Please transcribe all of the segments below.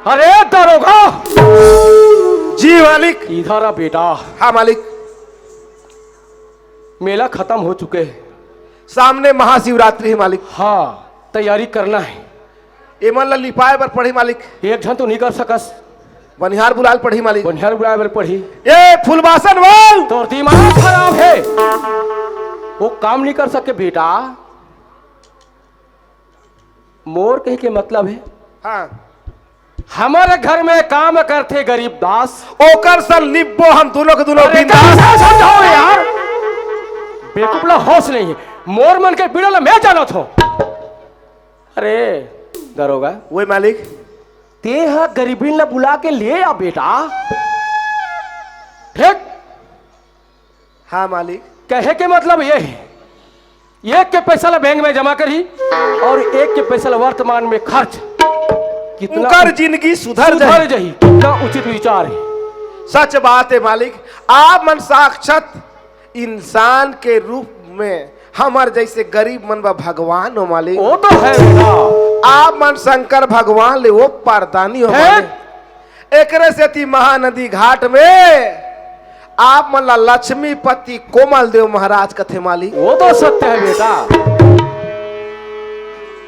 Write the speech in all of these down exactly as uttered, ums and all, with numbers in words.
अरे दरोगा, जी मालिक। इधर आ बेटा। हाँ मालिक। मेला खतम हो चुके हे। सामने महाशिवरात्रि हे मालिक। हाँ, तैयारी करना हे। एमन ला लिपाए बर पड़ही मालिक। एक झन तो नहीं कर सकस। बनिहार बुलाए ल पड़ही मालिक। बनिहार बुलाए बर पड़ही। ए फुलबासन वो। तोर दिमाग खराब हे। वो काम नहीं कर सके बेटा। मोर कहे के मतलब हे, हाँ। हमर घर में काम करथे गरीब दास। ओकर सन निब्बो हम दुनों के दुनों अरे बिंदास। कैसे समझाओ यार, बेवकूफ ला होश नहीं हे। मोर मन के पीड़ा ला मैं जानत हों। अरे दरोगा, ओए मालिक। तें ह गरीबिन ला बुला के ले आ बेटा। ठीक। हाँ मालिक। कहे के मतलब ये हे, एक के पैसा ला बैंक में जमा करही और एक के पैसा ला वर्तमान में खर्च। कितना उनकर जिंदगी सुधर सुधर जाही। जाही, कितना उचित विचार हे। सच बात हे मालिक, आप मन साक्षात इंसान के रूप में हमर जैसे गरीब मन बर भगवान हो मालिक। वो तो हे बेटा। आप मन शंकर भगवान ले वो पारदानी हो हे। मालिक। एकरे सेती महानदी घाट में आप मन ला लक्ष्मीपति कोमल देव महाराज कथे मालिक। वो तो सत्य हे बेटा।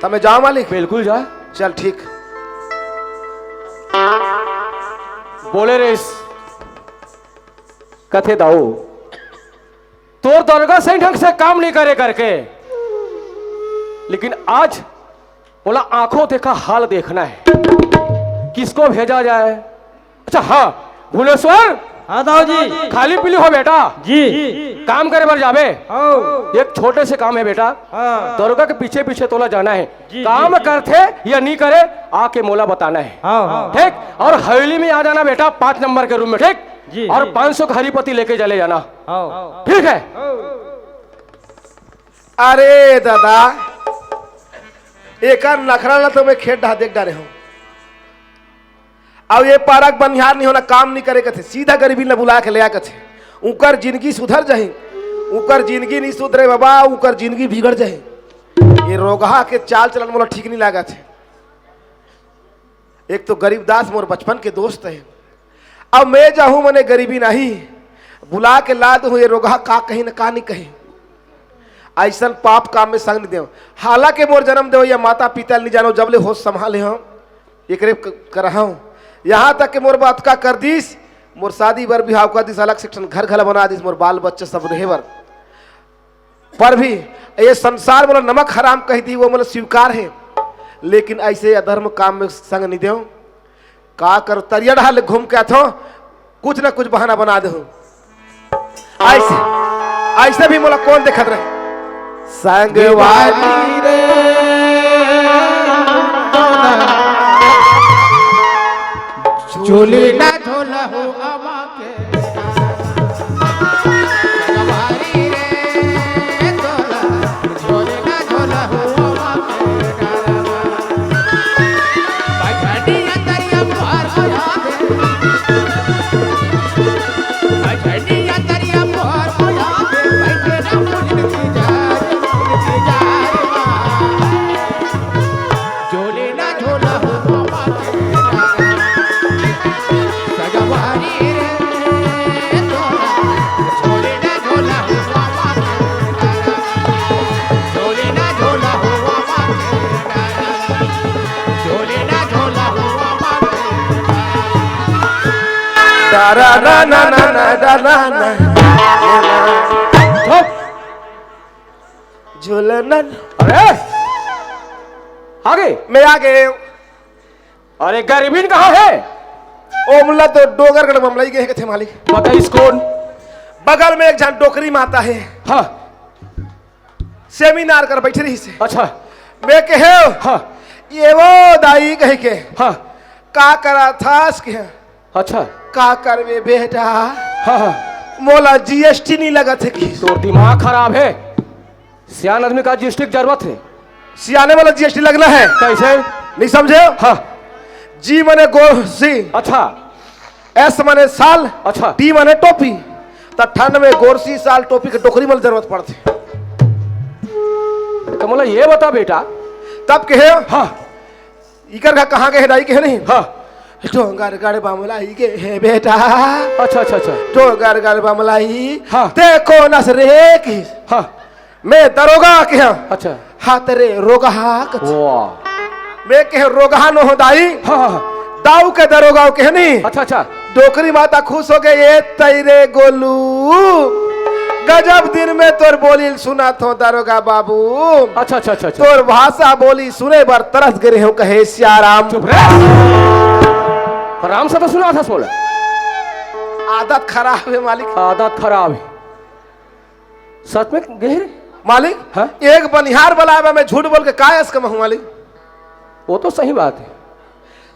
त मैं जाओं मालिक? बिल्कुल जा। चल ठीक। बोले रे इस कथे दाऊ, तोर दरोगा सही ढंग से काम नहीं करे करके, लेकिन आज मोला आंखों देखा हाल देखना हे, किसको भेजा जाए। अच्छा हाँ, भुवनेश्वर, हाँ दाऊ जी। खाली पीली हो बेटा। जी। काम करे बर जाबे। हाँ। एक छोटे से काम हे बेटा। हाँ। दरोगा के पीछे पीछे तोला जाना हे। जी, काम जी, जी। करथे या नहीं करे, आके मोला बताना हे। हाँ, हाँ। ठीक, और हवेली में आ जाना बेटा, पाँच नंबर के रूम में, ठीक? जी, और जी। पाँच सौ का हरी पत्ती लेके चले जाना। हाँ। ठीक हे। अरे दादा, एकर नखरा ला तो मैं खेत डहा देख डारे हों। अब ये पारा के बनिहार नहीं होना, काम नहीं करे कथे, सीधा गरीबिन ला बुला के ले आ कथे। उनकर जिंदगी सुधर जाही, उनकर जिंदगी नहीं सुधरे बाबा, उनकर जिंदगी बिगड़ जाही। ये रोगहा के चाल चलन मोला ठीक नहीं लागत हे। एक तो गरीब दास मोर बचपन के दोस्त हे, अब मैं जाहूं मने गरीबिन आही, बुला के ला दूं, ये रोगहा का कही न का नहीं कही। अइसन पाप काम में संग नहीं देव। हालांकि मोर जन्म देवइया माता पिता ल नहीं जानों, जब ले होश संभाले हों एकरे क-, करहा हों। यहाँ तक कि मोर बात का कर दिस, मोर शादी बर बिहाव कर दिस, अलग से एक ठन घर घला बना दिस, मोर बाल बच्चा सब रहे बर। पर भी ये संसार मोला नमक हराम कहि दिही, वो मोला स्वीकार हे, लेकिन अइसे अधर्म काम में संग नहीं देव। का करों, तरिया डहा ले घूम के आथों, कुछ ना कुछ बहाना बना देहूं। अइसे, अइसे भी मोला कोन देखत रहे? संगवारी रे, झोली ना झोला हो अमा के। झोलनन। अरे, आगे। मैं आगे। अरे, गरीबिन कहाँ हे? ओमला तो डोंगरगढ़ बमलाई गे हे कथे मालिक। बताइस कोन? बगल में एक झन डोकरी माता हे। हाँ। सेमिनार कर बइठे रहिसे। अच्छा। मैं कहेंव, हाँ। ये वो दाई कहिके। हाँ। का करथस कहेंव? अच्छा। का करबे बेटा? हाँ, हाँ। मोला जीएसटी नहीं लगत हे कि। तोर दिमाग खराब हे। सियान आदमी का जीएसटी के जरूरत हे। सियाने वाला जीएसटी लगना हे। कइसे? नहीं समझे? हाँ। जी मने गोरसी। अच्छा। एस मने साल। अच्छा। टी मने टोपी। त ठंड में गोरसी, साल, टोपी के डोकरी मन जरूरत पड़थे। त मोला ये बता बेटा। तब कहेंव, हाँ। इकर घर कहाँ गे हे दाई कहे नहीं? हाँ। डोंगरगढ़ बमलाई गे हे बेटा। अच्छा, अच्छा, अच्छा। डोंगरगढ़ बमलाई। हाँ। ते कोन अस रे कि हाँ। मैं दरोगा के हंव। अच्छा। हाँ, ते रे रोगहा कथे। वाह। मैं कहे रोगहा नोहंव दाई। हाँ, हाँ, हाँ। दाऊ के दरोगा कहे नहीं। अच्छा, अच्छा। डोकरी माता खुश होगे, ए तई रे गोलू, गजब दिन में तोर बोली ल सुनत हंव दरोगा बाबू। अच्छा, अच्छा, अच्छा, अच्छा। तोर भाषा बोली सुने बर तरस गे रहेंव कहे सियाराम। चुप रे। आराम से तो सुनाथस बोला। आदत खराब हे मालिक। आदत खराब हे। सच में गे हे रे? मालिक, हाँ? एक बनिहार बलाय बर मैं झूठ बोल के काय अस कमाहूं मालिक? वो तो सही बात हे।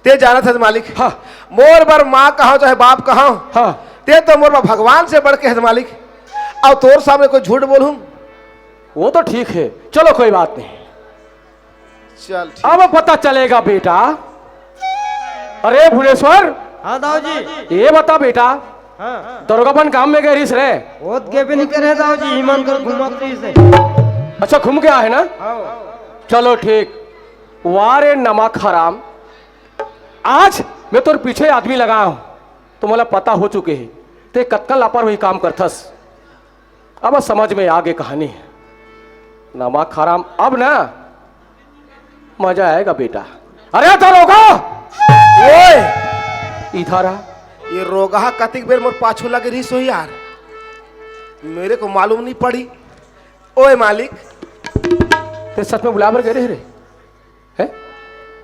ते जानत हस मालिक, हाँ। मोर बर माँ कहंव चाहे बाप कहंव, हाँ। ते तो मोर बर भगवान से बढ़ के हस मालिक। अउ तोर सामने कोई झूठ बोलहूं? वो तो ठीक हे, चलो कोई बात नहीं। चल, ठीक। अब पता चलेगा बेटा। अरे भुवनेश्वर, हाँ दाऊ जी। ये बता बेटा, हाँ। दरोगापन काम में गे रिहिस रे? ओत गे भी नहीं करे दाऊ जी, ईमान कर घुमात रहिस हे। अच्छा, घूम के आए हे ना? हाँ। चलो ठीक। वाह रे नमक हराम, आज मैं तोर पीछे आदमी लगाय हंव, तो मोला पता हो चुके हे, ते कतका लापरवाही काम करथस। अब समझ में आगे कहानी। नमक हराम, अब ना मजा आएगा बेटा। अरे दरोगा! ओए! इधर आ। ये रोगहा कतिक बेर मोर पाछू लगे रहिस हो यार, मेरे को मालूम नहीं पड़ी। ओए मालिक, ते सच में बुलाय बर गे रहे रे? हैं?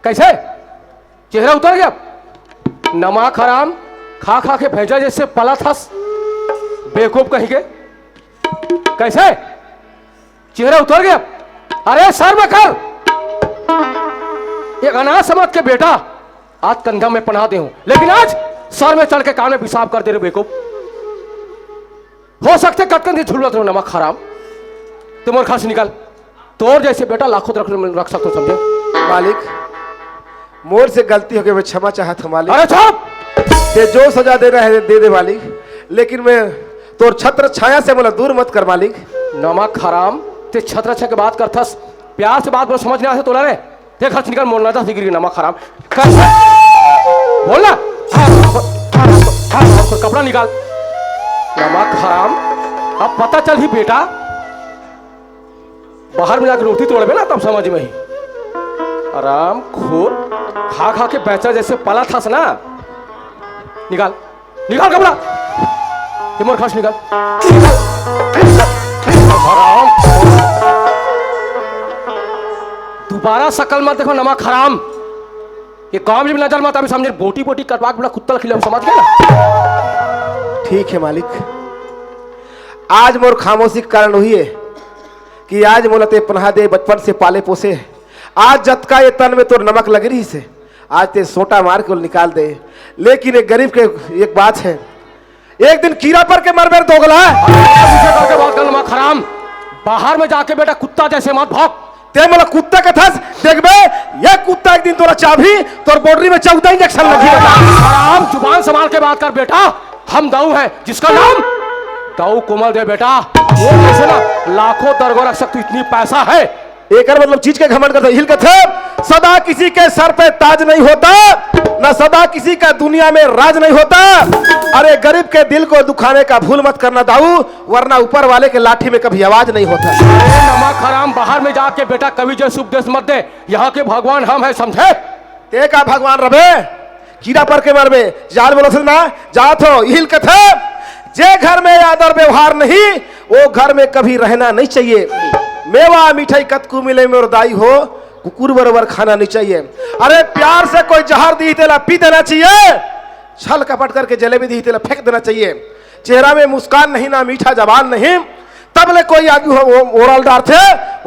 कैसे? चेहरा उतर गया? नमक हराम, खा खा के भैंसा जैसे पलत हस, बेवकूफ कहीं के। कैसे? चेहरा उतर गया? अरे शर्म कर। एक अनाथ समाज के बेटा आज कंधा में पहना दे हूं, लेकिन आज सर में चढ़ के कान में पेशाब कर दे रे बेवकूफ। हो सकथे कतकन दिन झुलवत रहो नमक हराम। ते मोर घर से निकल। तोर जैसे बेटा लाखों रख, रख सकथो, समझे? मालिक, मोर से गलती होगे, मैं क्षमा चाहत हूँ मालिक। अरे चुप! ते जो सजा देना है दे दे मालिक, लेकिन मैं तोर छत्र छाया से मोला दूर मत कर मालिक। नमक हराम, ते छत्र छाया के बात करथस, प्यार से बात बोल, समझ नहीं आथे तोला रे? देख, हाथ निकाल, मोर नजर से गिर गई, नमक हराम। कैसे? बोल ना। हाँ, हाँ, हाँ, हाँ, कपड़ा निकाल। नमक हराम, अब पता चलही बेटा, बाहर में जाके रोटी तोड़बे ना, तब समझ में ही। हराम खोर, खा खा के भैंसा जैसे पलत हस ना। निकाल। निकाल कपड़ा, ये मोर खर्च निकाल। हराम। दोबारा शकल मत देखो, नमक हराम। ये काम जब नजर मत आवे सामने, बोटी बोटी कटवा के बड़ा कुत्ता खिलाऊं, समझ गया ना? ठीक है मालिक, आज मोर खामोशी के कारण हुई है कि आज मोला ते पनाह दे, बचपन से पाले पोसे। आज जतका ये तन में तोर नमक लग रही से, आज ते सोटा मार के निकाल दे। लेकिन एक गरीब के एक बात है, एक दिन कीड़ा पर के मरबे रे दोगला। अरे, पीछे करके बात कर, नमक हराम। बाहर में जाके बेटा कुत्ता जैसे मत भौंक। ते मोला कुत्ता कथस, देखबे, ये कुत्ता एक दिन तोला चाबही, तोर बोडरी में चौदह इंजेक्शन लगही बेटा। हराम, जुबान संभाल के बात कर बेटा, हम दाऊ हैं, जिसका नाम दाऊ कोमल दे बेटा। वो कैसे ना लाखों दरोगा रख सकते, इतनी पैसा है। एकर मतलब चीज के घमंड करता, इही ल कथे, सदा किसी के सर पे ताज नहीं होता, ना सदा किसी का दुनिया में राज नहीं होता। अरे गरीब के दिल को दुखाने का भूल मत करना दाऊ, वरना ऊपर वाले के लाठी में कभी आवाज नहीं होता। अरे नमक हराम, बाहर में जाके बेटा कवि जैसे उपदेश मत दे, यहाँ के भगवान हम हैं, समझे? ते का भगवान रबे? कीड़ा पर के मरबे, जाल बोलत हस ना, जात हो, इही ल कथे, जे घर में आदर व्यवहार नहीं, वो घर में कभी रहना नहीं चाहिए। मेवा मिठाई कतकू मिले मोर दाई हो, कुकुर बरोबर खाना नहीं चाहिए। अरे प्यार से कोई जहर दी तेला पी देना चाहिए, छल कपट करके जलेबी दी तेला फेंक देना चाहिए। चेहरा में मुस्कान नहीं ना मीठा जबान नहीं, तब ले कोई आदमी हो, वो ओरल डारथे,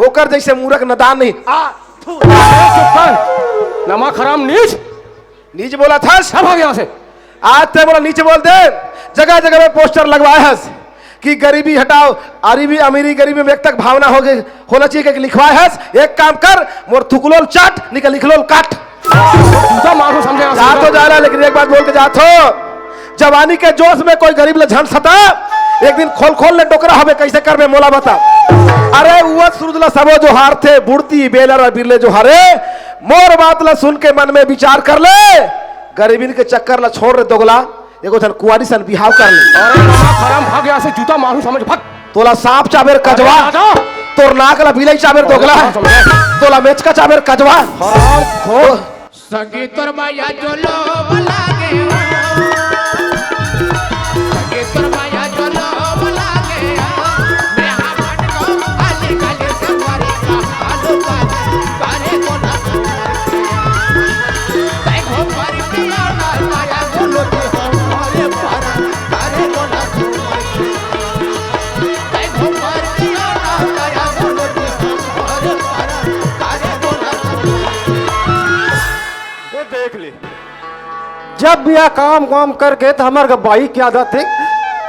ओकर जैसे मूरख नदान नहीं। आ, थू। चुप कर। नमक हराम नीच। नीच बोलत हस। सब भाग यहाँ से। आज ते मोला नीच बोल दे। जगह जगह में पोस्टर लगवाए हस कि गरीबी हटाओ, अरीबी, अमीरी गरीबी में एकता के भावना हो गई, होना चाहिए कि लिखवाए हस। एक काम कर, मोर थुकलोल चाट, निकल लिखलोल काट। जूता मारू समझे ना, जात हो समझे। जा रहा, लेकिन एक बात बोल के जात हो, जवानी के जोश में कोई गरीब ल झन सता, एक दिन खोल खोल ले डोकरा हवे, कैसे करबे मोला बता। अरे उवत सूरज ला सबो जोहारथे, बुड़ती बेलर अउ बिरले जोहारे। मोर बात ला सुन के मन में विचार कर ले, गरीबिन के चक्कर ला छोड़ रे दोगला, एगो झन कुआरी सन बिहाव कर ले। अरे नमक हराम, भाग यहाँ से, जूता मारू समझ, भाग। तोला सांप चाबेर कजवा, अरे राजा। तोर नाक ला बिलाई चाबेर अरे दोगला, राजा समझ। तोला मेचका चाबेर कजवा। हराम खोर। संगीत तोर माया जो लोभ लागे हो। संगीत तोर माया जो लोभ लागे हो। मैं हा भटको, खाली खाली संगवारी का आलू का करे को ना। तै हो पर पिया ना माया जो लोभ हो, अरे पर करे को ना। ये देख ले, जब भी यह काम वाम करके तो हमारे बाई की आदत है,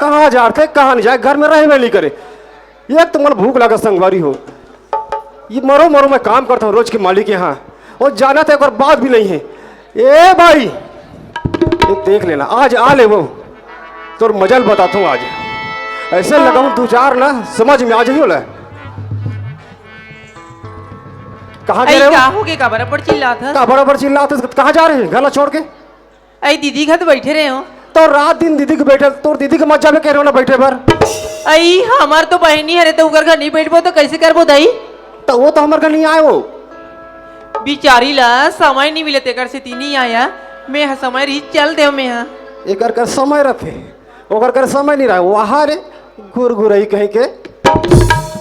कहाँ जाते कहाँ नहीं जाए, घर में रहे में नहीं करे। एक तो मन भूख लगा संगवारी हो, ये मरो मरो मैं काम करता हूँ रोज के मालिक यहाँ, और जाना तो एक बार बात भी नहीं है। ए भाई, ये देख लेना, आज आ ले वो, तोर मजल बताता हूँ आज। ऐसे लगाऊं दो चार ना, समझ में आ जाइयो ला। कहाँ गे अई, रहे हो? का हो गे? काबर अब्बड़ चिल्लात हस? काबर अब्बड़ चिल्लात हस? कहाँ जा रहे हैं? घर ला छोड़ के? अई, दीदी घर तो बैठे रहे हो। तो रात दिन दीदी के बैठे, तोर दीदी के मत जाबे कह रहे हो ना बैठे बर। अई, हमर तो बहिनी हरे, तो ओकर घर नहीं बैठबो तो कैसे करबो दाई? तो वो तो हमर घर नहीं आए वो। बिचारी ला समय नहीं मिले, तेकर सेती नहीं आया। मैं ह समय रही चल देव मैं ह। एकर कर समय रथे, ओकर कर समय नहीं रहे। वहाँ रे घुरघुरई कहीं के।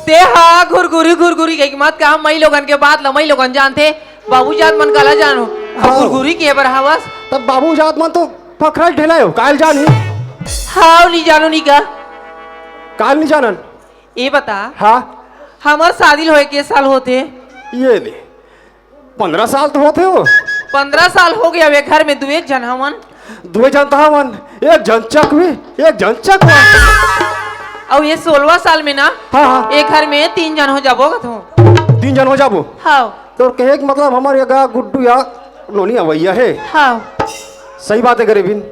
ते हा घुरघुरी घुरघुरी कहीं के मत कहा, मई लोगन के बात ला मई लोगन जानथे। बाबू जात मन काला जानो? हाँ। घुरघुरी के बर हवस? तब बाबू जात मन तो फखरा ढेला हो, काल जानी। हाँ, नहीं जानो नहीं का? काल नहीं जानन। ए बता। हाँ। हमर शादी ल होए के साल होथे? ये ले, पंद्रह साल तो होथे हो। पंद्रह साल हो गया, वे घर में दुए झन हवन। दुए झन तो हवन, एक झन चकवी, एक झन चकवा। अउ ये सोलवा साल में ना, हाँ, हाँ। एक घर में तीन झन हो जाबो कथो। तीन झन हो जाबो? हाँ। तो कहे के मतलब हमर ये गा गुड्डू या नोनी अवैया है। हाँ। सही बात है गरीबिन,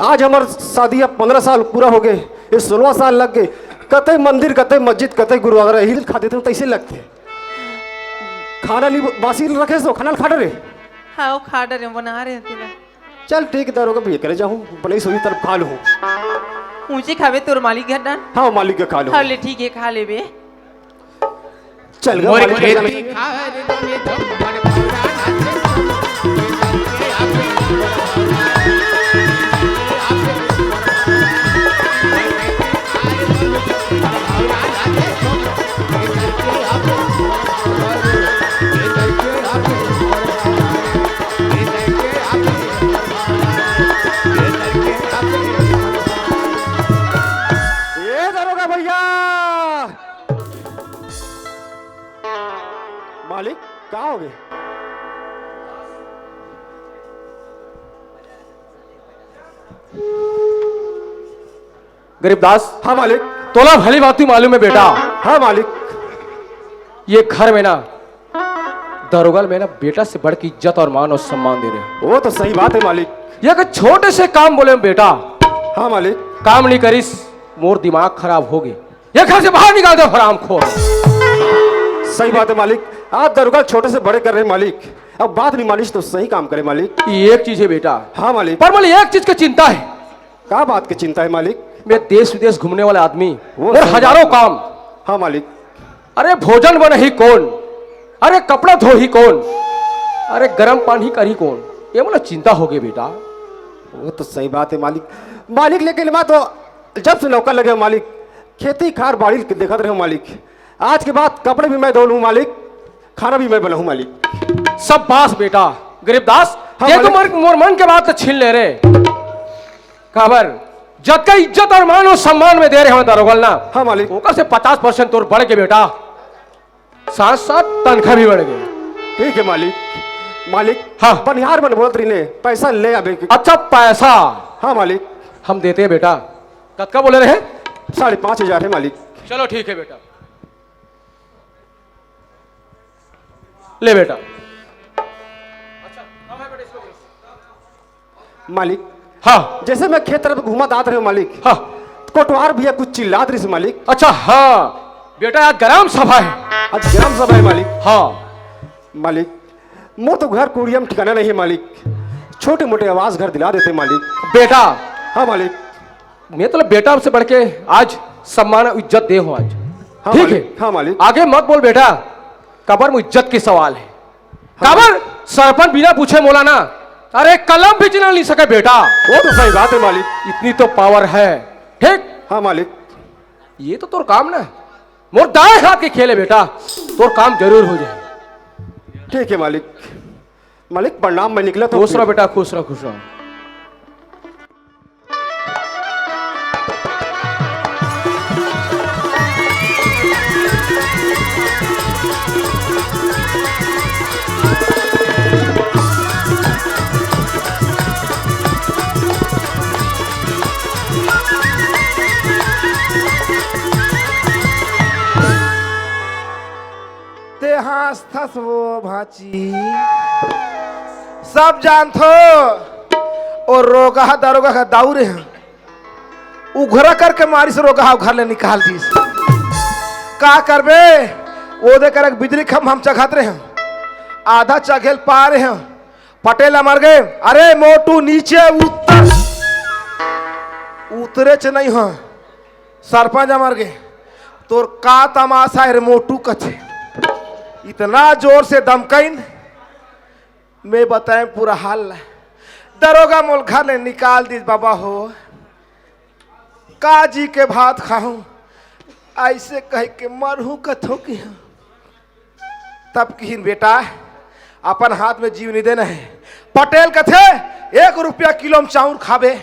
आज हमर शादी अब पंद्रह साल पूरा हो गए, ये सोलवा साल लग गए। कतई मंदिर, कतई मस्जिद, कतई गुरुद्वारा, यही खा देते हो, तैसे लगते। खाना नहीं बासी रखे सो, खाना खा डरे। हाँ, वो खा डरे, बना रहे हैं तेरा। चल ठीक है, दारोगा भैया करे जाऊँ, बनाई सोई तरफ खा लूँ। ऊंचे खावे तोर मालिक घर ना? हाँ, मालिक के खा लूँ। हाँ, ले ठीक है, खा ले बे। चल गा, मोर मालिक के खेती घर में तो मन भौरा नाचे। ए दरोगा भैया, मालिक, का हो गए? गरीबदास, हाँ मालिक। तोला भली भांति मालूम है बेटा। हाँ मालिक। ये घर में ना, दरोगल में ना, बेटा से बढ़ के इज्जत और मान और सम्मान दे रहे। वो तो सही बात है मालिक। ये एक छोटे से काम बोले बेटा। हाँ मालिक। काम नहीं करिस, मोर दिमाग खराब हो गए। ये घर से बाहर निकाल दे हरामखोर। सही बात है मालिक, आप दरोगल छोटे से बड़े कर रहे हैं मालिक। अब बात नहीं मानिस तो सही काम करे मालिक। ये एक चीज है बेटा। हाँ मालिक। पर मालिक एक चीज की चिंता है। का बात की चिंता है मालिक? मैं देश विदेश घूमने वाला आदमी, वो और सही हजारों बात है। काम। हाँ मालिक। अरे भोजन बनही कौन, अरे कपड़ा धोही कौन, अरे गरम पानी करही कौन, ये मोला चिंता हो गई बेटा। वो तो सही बात है मालिक। मालिक लेकिन मैं तो जब से नौकर लगे हो मालिक, खेती खार बाड़ी के देखत रहे हो मालिक। आज के बाद कपड़े भी मैं धो लूँ मालिक, खाना भी मैं बनाऊँ मालिक। शाबाश बेटा। गरीबदास, हाँ, ये तो मालिक। मोर, मोर मन के बात तो छीन ले रे। काबर जतका इज्जत और मान और सम्मान में दे रहे हो दरोगल ना, हाँ मालिक। ओकर से पचास परसेंट तोर बढ़ के बेटा, साथ साथ तनख्वाह भी बढ़ गई। ठीक है मालिक। मालिक, हाँ। बनिहार मन बोलत रही ने, पैसा ले आबे के। अच्छा पैसा? हाँ मालिक। हम देते हैं बेटा। कतका बोले रहे? साढ़े पाँच हजार है मालिक। चलो ठीक है बेटा। ले बेटा। मालिक, हाँ। जैसे मैं खेत तरफ घूमत आत रहे मालिक, हाँ। कोटवार भैया कुछ चिल्लात रहिस मालिक। अच्छा, हाँ। बेटा, आज ग्राम सभा है। आज ग्राम सभा है मालिक। हाँ। मालिक, मोर तो घर कुड़िया में ठिकाना नहीं है मालिक। छोटे मोटे आवास घर दिला देते मालिक। बेटा, हाँ मालिक। मैं तो बेटा से बढ़ के आज सम्मान इज्जत दे हूँ आज। हाँ ठीक मालिक, है? हाँ मालिक। आगे मत बोल बेटा, काबर में इज्जत के सवाल है। हाँ। काबर सरपंच बिना पूछे मोला ना, अरे कलम भी चिन्हा नहीं सके बेटा। वो तो सही बात है मालिक। इतनी तो पावर है, ठीक? हाँ मालिक। ये तो तोर काम ना, मोर दाएं हाथ के खेल है बेटा, तोर काम जरूर हो जाए। ठीक है मालिक। मालिक प्रणाम, मैं निकला था। खुश रहो बेटा, खुश रहो, खुश रहो। ते हाँसथस वो भांची, सब जानथो। ओ रोगहा दरोगा का दाऊ रे, उघरा करके मारिस रोगहा, घर ले निकाल दिस। का करबे, ओदे करक बिजली खंभा म चघत रहे, आधा चघेल पारे हैं। पटेल अमर गए, अरे मोटू नीचे उतर। उतरे च नहीं हो, सरपंच अमर गए। तोर का तमाशा है रे मोटू कथे, इतना जोर से दमकइन। मैं बताएं पूरा हाल ला। दरोगा मोल घर ले निकाल दिस बाबा हो, का जी के भात खाहूं, ऐसे कह के मरहूं कथों कि हाँ। तब किहिन बेटा, अपन हाथ में जीव नहीं देना है। पटेल कथे, एक रुपया किलो में चाउर खाबे।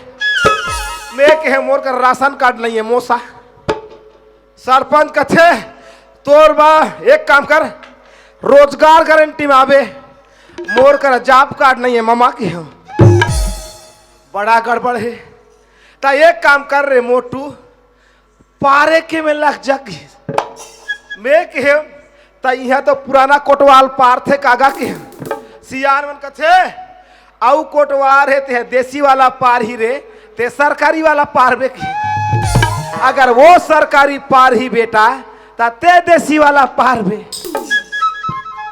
मैं कहे मोर कर राशन कार्ड नहीं है मोसा। सरपंच कथे, तोर बा, एक काम कर, रोजगार गारंटी में आबे। मोर कर जॉब कार्ड नहीं है ममा की हो। बड़ा गड़बड़ है। ता एक काम कर रे मोटू, पारे के में लग जग। मैं कहे, त इहाँ तो पुराना कोटवाल पार थे कागा के। सियान मन कथे, अउ कोटवार है ते देसी वाला पार ही रे, ते सरकारी वाला पार बे की। अगर वो सरकारी पार ही बेटा, त ते देसी वाला पार बे।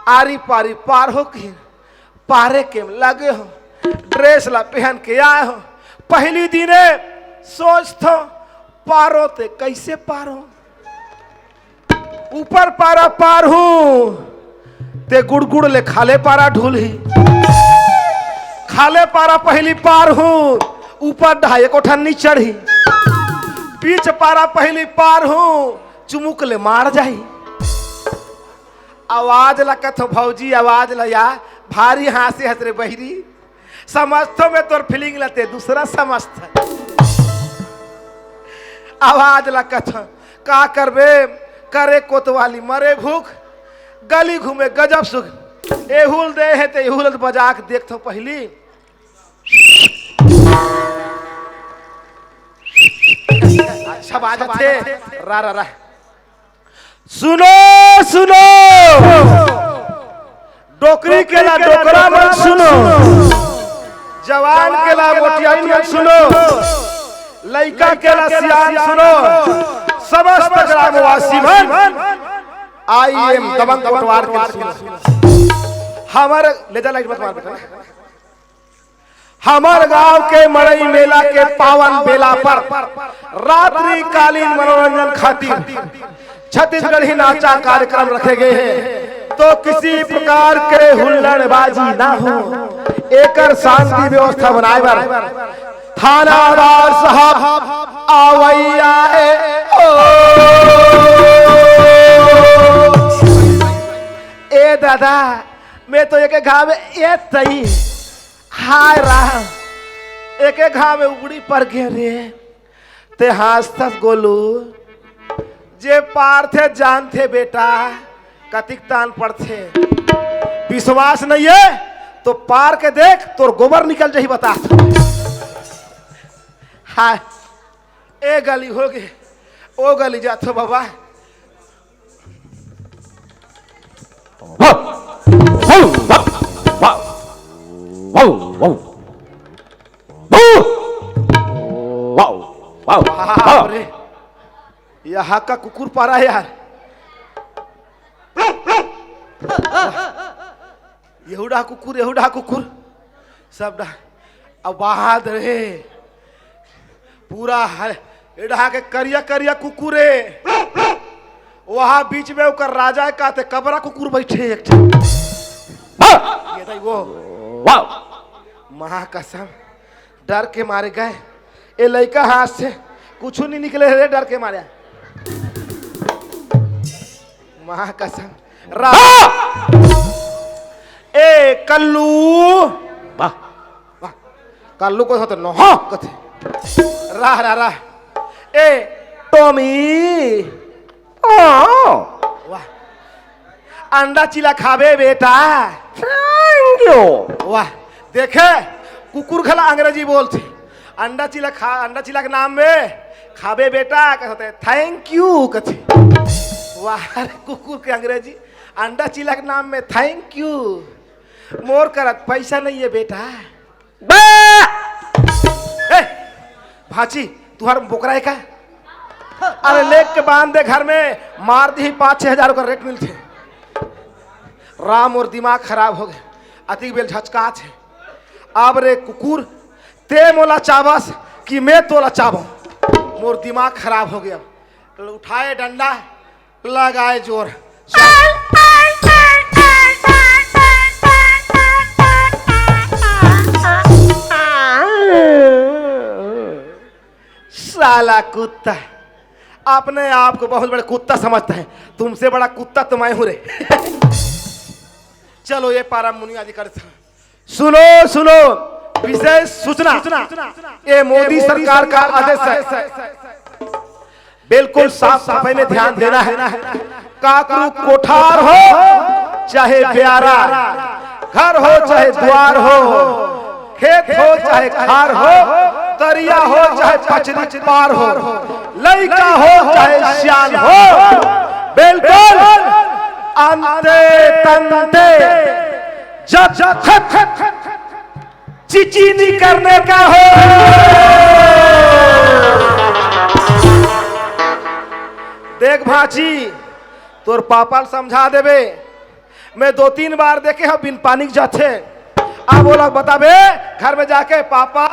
आरी पारी पार हो की। पारे के लगे हो, ड्रेस ला पहन के आए हो, पहली दिने सोच थो, पारो ते कैसे पारो? ऊपर पारा पार हूँ, ते गुड़गुड़ ले खाले पारा ढूल ही। खाले पारा पहली पार हूँ, ऊपर ढाई कोठन नहीं चढ़ी। बीच पारा पहली पार हूँ, चुमुक ले मार जाही। आवाज ला कथो भौजी, आवाज ला या, भारी हाँसे हस रे बहिरी। समझथो मैं तोर फीलिंग ला, ते दूसरा समझथ। आवाज ला कथो, का करबे, करे कोतवाली मरे भूख, गली घूमे गजब सुख। एहुल दे है ते एहुल बजा के देखथो पहली। अच्छा बात है। रा रा रा। सुनो, सुनो, डोकरी के ला डोकरा मन सुनो, जवान के ला मोटियाइन मन सुनो, लइका के ला सियान सुनो, समस्त ग्रामवासी मन, आई एम दबंग कोटवार के सुनो। हमर ले जा लाइट मत मार बेटा। हमर गांव के मड़ई मेला के पावन बेला पर रात्रिकालीन मनोरंजन खातिर छत्तीसगढ़ी नाचा कार्यक्रम रखे गए हैं, तो किसी प्रकार के हुल्लड़बाजी ना हो, एकर शांति व्यवस्था बनाए बर थानादार साहब आवैया है। ओ, ए दादा, मैं तो एक घाव ए तई हाय राम, एके घाव में उगड़ी पर गे रे। ते हाँसथस गोलू, जे पारथे जानथे बेटा, कतिक तान पड़थे। विश्वास नहीं है तो पार के देख, तोर गोबर निकल जाही बता। हाय, ए गली हो गे, ओ गली जाथो बाबा। वाह! वाह! वाह! वाह! वाह! वाह! वाह! वाह! वाह! बाप रे, यहाँ का कुकुर पारा है यार। यहूदा कुकुर, यहूदा कुकुर, सब डा अब बाहर रे, पूरा हर एडहा के करिया करिया कुकुर हे। वहां बीच में ओकर राजा हे, कहते कबरा कुकुर बैठे एक ठे। हाँ। ये था वो। वाह। महा कसम, डर के मारे गए। ए लइका हाथ से कुछ नहीं निकले रे, डर के मारे। महा कसम। रा-, हाँ। ए कल्लू। वाह। वाह। कल्लू को तो नहा कथे। राह, राह, राह। ए टॉमी। हाँ। वाह। अंडा चिला खाबे बेटा? Thank you। वाह। देखे, कुकुर घला अंग्रेजी बोलथे। अंडा चिला खा, अंडा चिला के नाम में खाबे बेटा, कहते thank you कथे। वाह रे, कुकुर के अंग्रेजी, अंडा चिला के नाम में thank you। मोर करत पैसा नहीं है बेटा। बे! ए, भांची, तुहार बोकरा हे का? अरे, लेके बांध दे घर में, मार दी पाँच छह हजार का रेट मिलथे। राम, मोर दिमाग खराब हो गया, अतिक बेल झचकात हे। अब रे कुकुर, ते मोला चाबस कि मैं तोला चाबो? मोर दिमाग खराब हो गया। उठाए डंडा, लगाए जोर। साला कुत्ता, अपने आप को बहुत बड़ा कुत्ता समझता है, तुमसे बड़ा कुत्ता तो मैं हूं रे। चलो, ये पारा मुनिया जी कर सुनो, सुनो, विशेष सूचना। ये मोदी सरकार का आदेश है। बिल्कुल साफ सफाई में ध्यान देना है। काकरू कोठार हो चाहे ब्यारा, घर हो चाहे द्वार हो, खेत हो चाहे खार हो, तरिया हो चाहे पचरी पार हो, लइका हो चाहे सियान हो, बिल्कुल अंते तंते जब जब चिचिनी करने का हो। देख भांची, तोर पापा ल समझा देबे। मैं दो तीन बार देखे हंव बिन पानी के जाथे। अब वो लोग बताबे घर में जाके, "पापा,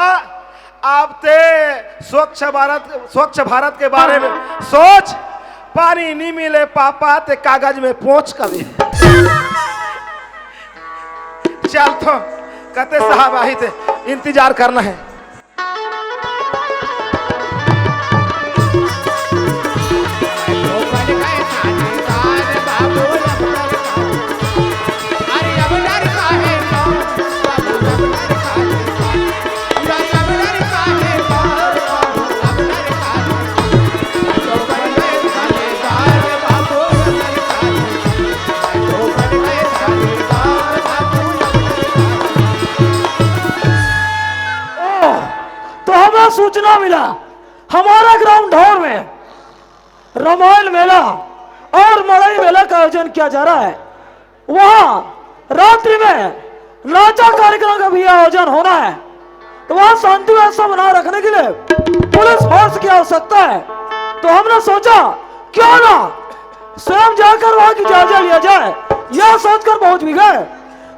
आप ते स्वच्छ भारत, स्वच्छ भारत के बारे में सोच, पानी नहीं मिले पापा, ते कागज में पोंछ कबे।" चल तो, कते साहब आही ते, इंतजार करना है। तो हमें सूचना मिला, हमारा ग्राम ढौर में रामायण मेला और मड़ई मेला का आयोजन किया जा रहा है। वहां रात्रि में नाचा कार्यक्रम का भी आयोजन होना है। तो वहां शांति व्यवस्था बनाए रखने के लिए पुलिस फोर्स की आवश्यकता है। तो हमने सोचा, क्यों ना स्वयं जाकर वहां की जायजा लिया जाए। यह सोचकर पहुंच भी गए,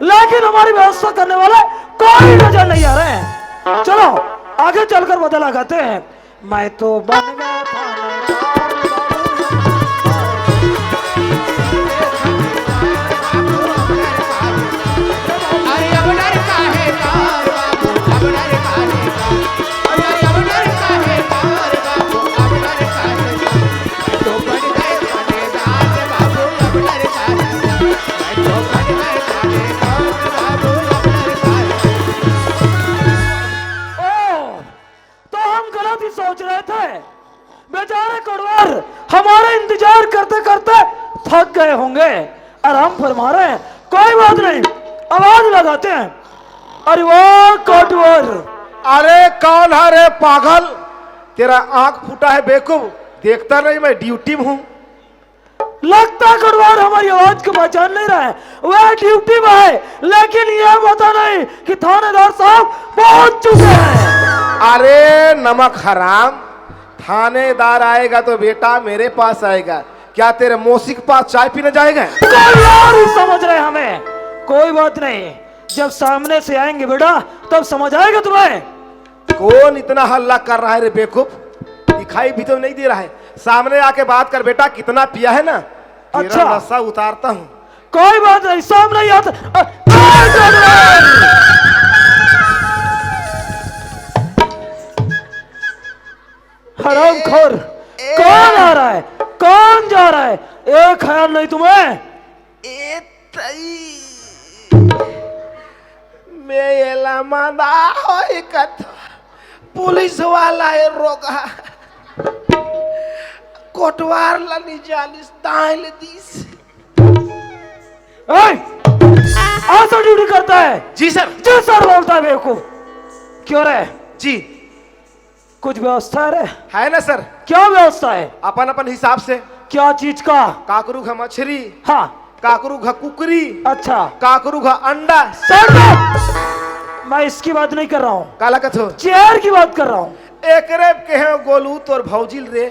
लेकिन हमारी व्यवस्था करने वाले कोई नजर नहीं आ रहे हैं। चलो, आगे चलकर पता लगाते हैं। मैं तो बन गया थानेदार। तो हम गलत ही सोच रहे थे। बेचारे कोटवार हमारा इंतजार करते करते थक गए होंगे और हम फरमा रहे हैं, कोई बात नहीं, आवाज लगाते हैं। अरे वाह कोटवार। अरे कौन है रे पागल, तेरा आंख फूटा है बेवकूफ, देखता नहीं मैं ड्यूटी में हूँ। लगता है कोटवार हमारी आवाज को पहचान नहीं रहा है, वह ड्यूटी में है, लेकिन यह पता नहीं कि थानेदार साहब पहुंच चुके हैं। अरे नमक हराम, थानेदार आएगा तो बेटा मेरे पास आएगा, क्या तेरे मौसी के पास चाय पीने जाएगा? कोई और ही समझ रहे हमें, कोई बात नहीं। जब सामने से आएंगे बेटा, तब समझ आएगा तुम्हें। कौन इतना हल्ला कर रहा है रे बेवकूफ? दिखाई भी तो नहीं दे रहा है। सामने आके बात कर बेटा, कितना पिया है ना, तेरा अच्छा। नशा उतारता हूँ। कोई बात नहीं, सामने ही आता। अ, अ, हरामखोर, ए, ए। कौन आ रहा है, कौन जा रहा है, एक ख्याल नहीं तुम्हें? ए तई, मैं एला मना होई कत, पुलिस वाला ए रोगा, कोटवार ला नी जानिस, दाल दिस। ए, ऐसा ड्यूटी करता है? जी सर। जी सर बोलता है बेवकूफ। क्यों रे? जी। कुछ व्यवस्था है रे? है ना सर। क्या व्यवस्था है? अपन अपन हिसाब से। क्या चीज का? काकरू घ मछरी। हाँ। काकरू घ कुकरी। अच्छा। काकरू घ अंडा। Shut up! मैं इसकी बात नहीं कर रहा हूँ। काला कथो? चेयर की बात कर रहा हूँ। एकरे कहे गोलू तोर भौजिल रे,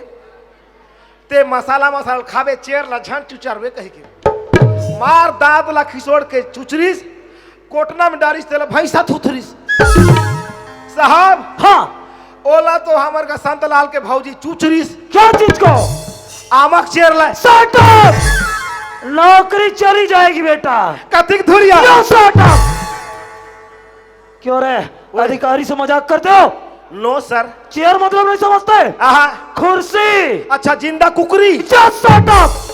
ते मसाला मसाला खाबे, चेर ला झन चुचरबे कहिके मार दांत ला खिसोड़ के चुचरिस, कोटना में डारिस, तेला भैंसा थुथरिस। साहब, हाँ। ओला तो हमर का संतलाल के भौजी चुचरिस। क्या चीज को? आमक चेर ला। Shut up! नौकरी चली जाएगी बेटा। कतिक धुरिया? यो shut up! क्यों रे, ओए। अधिकारी से मजाक करते हो? नो सर। चेयर मतलब नहीं समझते? आहा। कुर्सी। अच्छा, जिंदा कुकरी। Just shut up!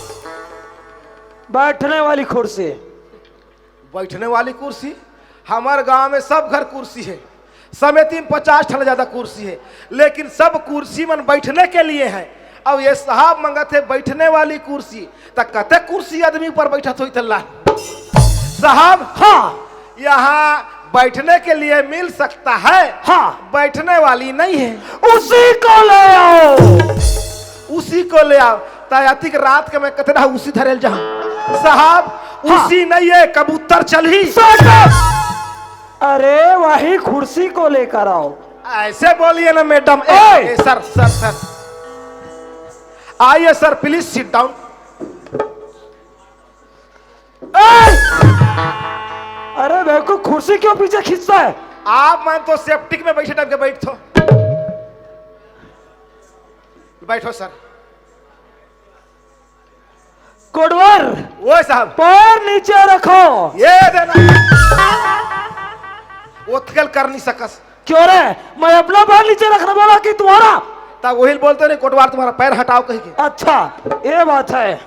बैठने वाली कुर्सी। बैठने वाली कुर्सी? हमारे गांव में सब घर कुर्सी है, समिति में पचास ठन ज्यादा कुर्सी है, लेकिन सब कुर्सी मन बैठने के लिए है। अब ये साहब मंगत है बैठने वाली कुर्सी, त कते कुर्सी आदमी ऊपर बैठत होई तल्ला? साहब, हाँ। यहाँ बैठने के लिए मिल सकता है, हाँ। बैठने वाली नहीं है। उसी को ले आओ। उसी को ले आओ। त अतिक रात के मैं कतना उसी धरेल जाऊं। साहब, हाँ। उसी नहीं है, कबूतर चलही। Shut up! अरे, वही कुर्सी को लेकर आओ। ऐसे बोलिए ना मैडम। ए, ओए! ए, सर, सर, सर। आइए सर, please sit down। ए! अरे बेवकूफ, कुर्सी क्यों पीछे खींचता है? आप मन तो सेप्टिक में बैठे टाइप के बैठो। बैठो सर। कोटवार, ओए साहब। पैर नीचे रखो। ये देना। ओतकल कर नहीं सकस। क्यों रे? मैं अपना पैर नीचे रखना बोला कि तुम्हारा? तब वही बोलते रहे, कोटवार तुम्हारा पैर हटाओ कहिके। अच्छा, ये बात है।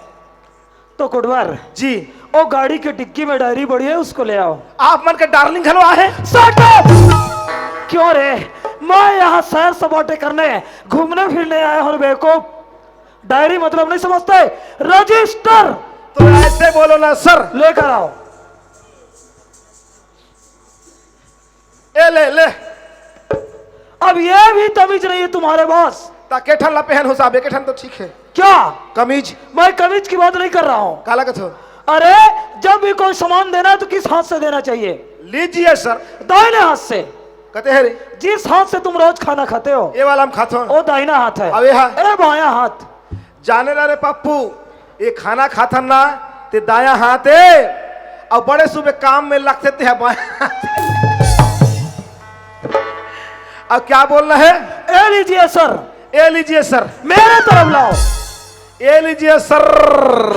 तो कोटवार जी। ओ गाड़ी के डिग्गी में डायरी पड़ी है, उसको ले आओ। आप मन के डार्लिंग घलो आहे? Shut up! क्यों रे? मैं यहाँ सैर सपाटे करने, घूमने फिरने आया हूँ बेवकूफ। डायरी मतलब नहीं समझते? रजिस्टर। तो ऐसे बोलो ना सर। लेकर आओ। ए ले, ले। अब ये भी तमीज नहीं है तुम्हारे पास। ता के ठन ला पहन हो साहब, एक ठन तो ठीक है। क्या? कमीज। मैं कमीज की बात नहीं कर रहा हूँ। काला कथो? अरे, जब भी कोई सामान देना है तो किस हाथ से देना चाहिए? लीजिए सर। दाहिने हाथ से। कहते हैं रे। जिस हाथ से तुम रोज खाना खाते हो, ये वाला हम खाते हो। वो दाहिना हाथ है। अब ये हाथ। अरे, बायां हाथ। जाने ला रे पप्पू, ये खाना खाथन ना, ते दायां हाथ है, और बड़े सुबह काम में लगते ते बायां हाथ। अब क्या बोलना है? ए लीजिए सर। ए लीजिए सर। मेरे तरफ लाओ। ए लीजिए सर।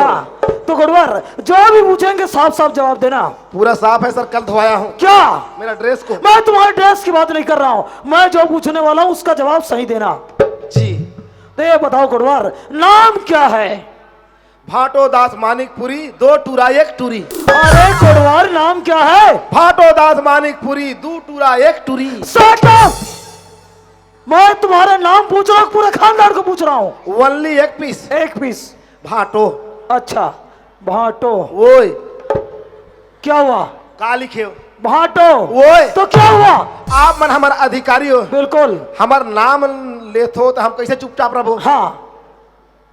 हाँ, तो कोटवार, जो भी पूछेंगे साफ साफ जवाब देना। पूरा साफ है सर, कल धोया हूँ। क्या? मेरा ड्रेस को। मैं तुम्हारे ड्रेस की बात नहीं कर रहा हूँ, मैं जो पूछने वाला हूँ उसका जवाब सही देना। जी। तो ये बताओ कोटवार, नाम क्या है? भाटो दास मानिकपुरी, दो टूरा एक टूरी। अरे कोटवार, नाम क्या है? भाटो दास मानिकपुरी, दो टूरा एक टूरी। Shut up! मैं तुम्हारा नाम पूछ रहा हूँ, पूरे खानदान को पूछ रहा हूँ। Only एक पीस। एक पीस। भाटो। अच्छा, भाटो। ओए। क्या हुआ? का लिखे हो? भाटो। ओए। तो क्या हुआ? आप मन हमारा अधिकारी हो। बिल्कुल। हमार नाम लेथो तो हम कैसे चुपचाप रहबो? हाँ।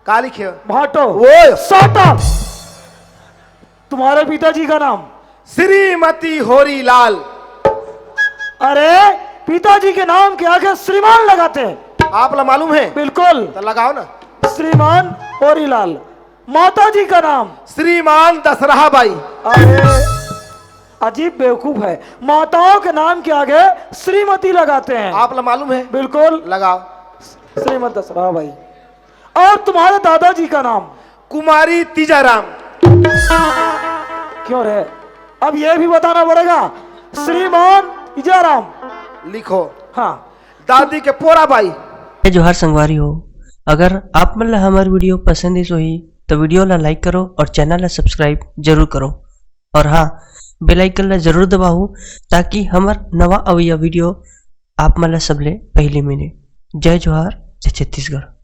का लिखे हो? भाटो। ओए। Shut up! तुम्हारे पिताजी का नाम? श्रीमती होरीलाल। अरे, पिताजी के नाम के आगे श्रीमान लगाते हैं। आप ला मालूम है? बिल्कुल। तो लगाओ ना। श्रीमान होरीलाल। माता जी का नाम? श्रीमान दशरहा बाई। अरे, अजीब बेवकूफ है, माताओं के नाम के आगे श्रीमती लगाते हैं। आप ला मालूम है? बिल्कुल। लगाओ। श्रीमती दशरथ भाई। और तुम्हारे दादाजी का नाम? कुमारी तीजाराम। क्यों रे, अब ये भी बताना पड़ेगा, श्रीमान तीजाराम। लिखो। हाँ। दादी के पोरा बाई। जय जोहार संगवारी हो, अगर आप मन ला हमर वीडियो पसंद आइस होही तो वीडियो ला लाइक करो और चैनल ला सब्सक्राइब जरूर करो, और हाँ, बेल आइकन ला जरूर दबाओ, ताकि हमर नवा अवइया वीडियो आप मन ला सबले पहले मिले। जय जोहार, जय छत्तीसगढ़।